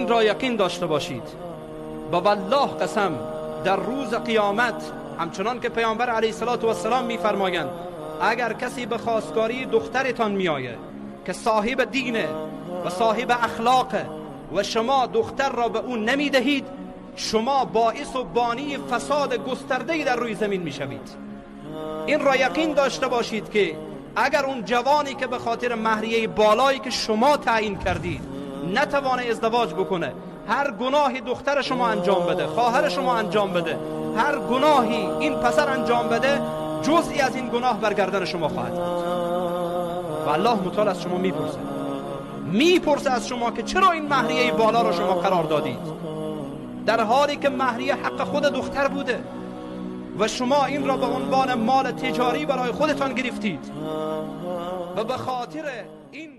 این را یقین داشته باشید، با والله قسم در روز قیامت همچنان که پیامبر علیه الصلاة والسلام میفرمایند اگر کسی به خواستگاری دخترتان میآید که صاحب دینه و صاحب اخلاق و شما دختر را به او نمیدهید، شما باعث و بانی فساد گسترده‌ای در روی زمین میشوید. این را یقین داشته باشید که اگر اون جوانی که به خاطر مهریه بالایی که شما تعیین کردید نتوانه ازدواج بکنه، هر گناهی دختر شما انجام بده، خواهر شما انجام بده، هر گناهی این پسر انجام بده، جزئی از این گناه بر گردن شما خواهد بود. و الله متعال از شما میپرسه، میپرسه از شما که چرا این مهریه بالا را شما قرار دادید، در حالی که مهریه حق خود دختر بوده و شما این را به عنوان مال تجاری برای خودتان گرفتید و به خاطر این